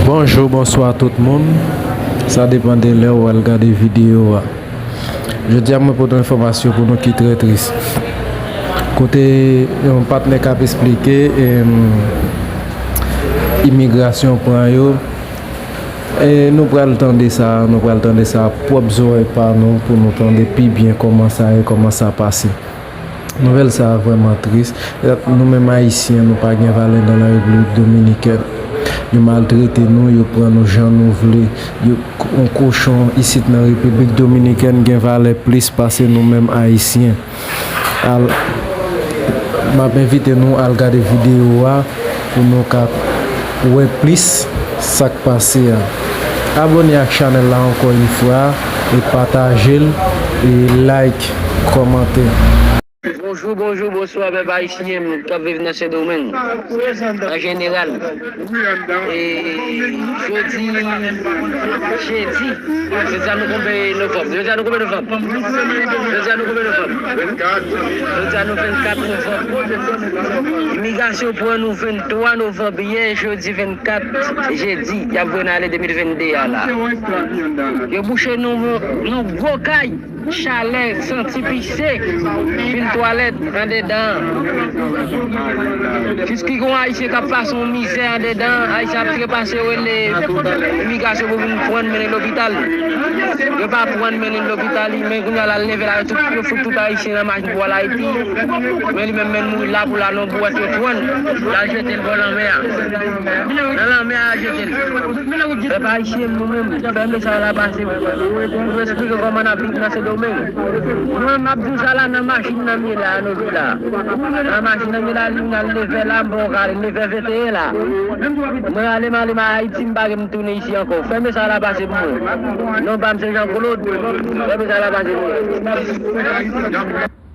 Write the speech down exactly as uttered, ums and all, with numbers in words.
Bonjou, bonswa tout moun. Sa depann de lè w al gade videyo a. Jodi a mwen pote yon enfòmasyon pou nou ki trè tris. Kote yon patnè k ap esplike, em, imigrasyon pran yo. E nou pral tande sa, nou pral tande sa pwòp zòrèy pa nou pou nou tande pi byen kòman sa ye, kòman sa pase. Nouvèl sa a vrèman tris. Nou menm Ayisyen, nou pa gen valè nan la Repiblik Dominikèn. Yo maltrete nou, yo pran nou jan nou vle. Yo, yon kochon isit nan Repiblik Dominikèn gen valè plis pase nou menm Ayisyen. Al, m ap envite nou al gade videyo a pou nou ka wè plis sa k pase a. Abòne ak chanèl la ankò yon fwa e pataje l e like, kòmante. Bonjou, bonjou, bonswa, pèp ayisyen k ap viv nan Sendomeng an jeneral. E jodi, jedi, jodi a nou konbyen novanm? Jodi a nou konbyen novanm? Jodi a nou konbyen novanm? Jodi a nou vennkat novanm. Imigrasyon pran nou venntwa novanm, yè jodi vennkat, jedi, y ap voye n ale de mil vennde a la. Yo bouche nou yon gwo kay. Chalè, santi pise, fil twalèt andedan. Jiski gon Ayisyen k ap pase yon mizè andedan, Ayisyen ap trepase, yo rele imigrasyon pou vin pran mennen lopital. Yo pa pran mennen lopital, men kounye a l al leve la, yo tout, yo fout tout Ayisyen nan machin pou al Ayiti. Men li menm, men mouri la pou la, nan bwèt yo pran, y al jete l bò lanmè a. Nan lanmè a, y al jete l. Pèp ayisyen, nou menm, fè mesaj la pase pou nou esplike kòman n ap viv nan Sendomeng. Mwen, m ap di w sa la, nan machin nan m ye la, nou di la. Nan machin nan m ye la, li al nevè la, m pa ka ale, nevè venteyen la. Mwen ale, m ale, m Ayiti, m pa gen m tounen isi ankò. Fè mesaj la pase pou mwen. Non pa m se Jean Claude. Fè mesaj la pase pou mwen.